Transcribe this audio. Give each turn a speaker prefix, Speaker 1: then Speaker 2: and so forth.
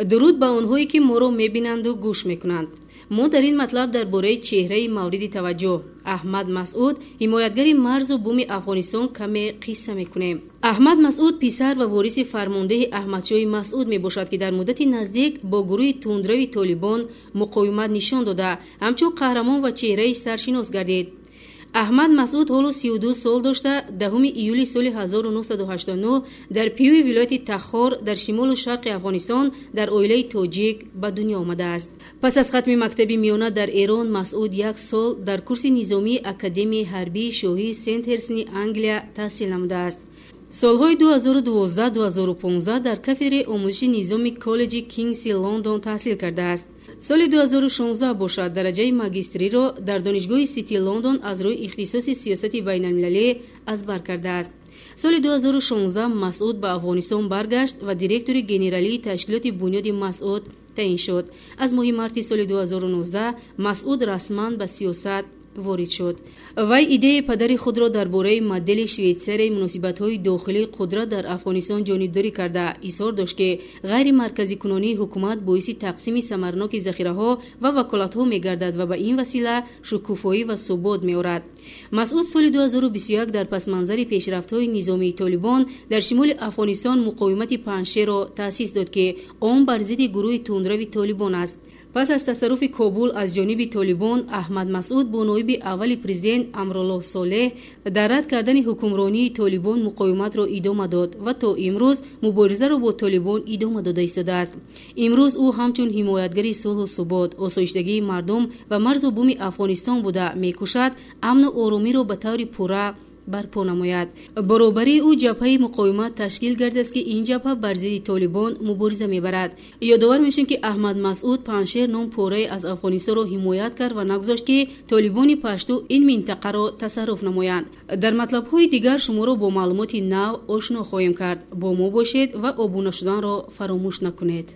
Speaker 1: Дуруд ба онҳое, ки моро мебинанду гӯш мекунанд. Мо дар ин матлаб дар бораи чеҳраи мавриди таваҷҷӯҳ Аҳмад Масъуд, ҳимоятгари марзу буми Афғонистон, каме қисса мекунем. Аҳмад Масъуд писар ва вориси фармондеҳи Аҳмадшоҳи Масъуд мебошад, ки дар муддати наздик бо гурӯҳи тундрави Толибон муқовимат нишон дода, ҳамчун қаҳрамон ва чеҳраи саршинос гардид. Аҳмад Масъуд ҳоло 32 сол дошта, 10 июли соли 1989 дар Пиёи вилояти Тахор дар шимолу шарқи Афғонистон дар оилаи тоҷик ба дунё омадааст. Пас аз хатми мактаби миёна дар Эрон, Масъуд як сол дар курси низомии Академияи ҳарбии шоҳии Сентҳерсни Англия таҳсил намудааст. Солҳои 2012-2015 дар кафедраи омӯзиши низоми коллеҷи Кингси Лондон таҳсил кардааст. Соли 2016 бошад, дараҷаи магистриро дар Донишгоҳи Сити Лондон аз рӯи ихтисоси сиёсати байналмилалӣ аз бар кардааст. Соли 2016 Масъуд ба Афғонистон баргашт ва директори генералии ташкилоти Бунёди Масъуд таъин шуд. Аз моҳи марти соли 2019 Масъуд расман ба сиёсат ворид шуд. Вай идеяи падари худро дар бораи модели Швейтсарияи муносибатҳои дохилии қудрат дар Афғонистон ҷонибдорӣ карда, изҳор дошт, ки ғайримарказикунонии ҳукумат боиси тақсими самарноки захираҳо ва ваколатҳо мегардад ва ба ин васила шукуфоӣ ва субот меорад. Масъуд соли 2021 дар пасманзари пешрафтҳои низомии Толибон дар шимоли Афғонистон муқовимати Панҷшерро таъсис дод, ки он бар зидди гурӯҳи тундрави Толибон аст. Пас аз тасарруфи Кобул аз ҷониби Толибон, Аҳмад Масъуд бо ноиби аввали президент Амруллоҳ Солеҳ дар рад кардани ҳукмронии Толибон муқовиматро идома дод ва то имрӯз муборизаро бо Толибон идома дода истодааст. Имрӯз ӯ ҳамчун ҳимоятгари сулҳу субот, осоиштагии мардум ва марзу буми Афғонистон буда мекӯшад амну оромиро ба таври пурра барпо намояд. Баробарии ӯ ҷабҳаи муқовимат ташкил гардааст, ки ин ҷабҳа бар зидди Толибон мубориза мебарад. Ёдовар мешавем, ки Аҳмад Масъуд Панҷшер ном порае аз Афғонистонро ҳимоят кард ва нагузошт, ки толибони пашту ин минтақаро тасарруф намоянд. Дар матлабҳои дигар шуморо бо маълумоти нав ошно хоҳем кард. Бо мо бошед ва обуна шуданро фаромӯш накунед.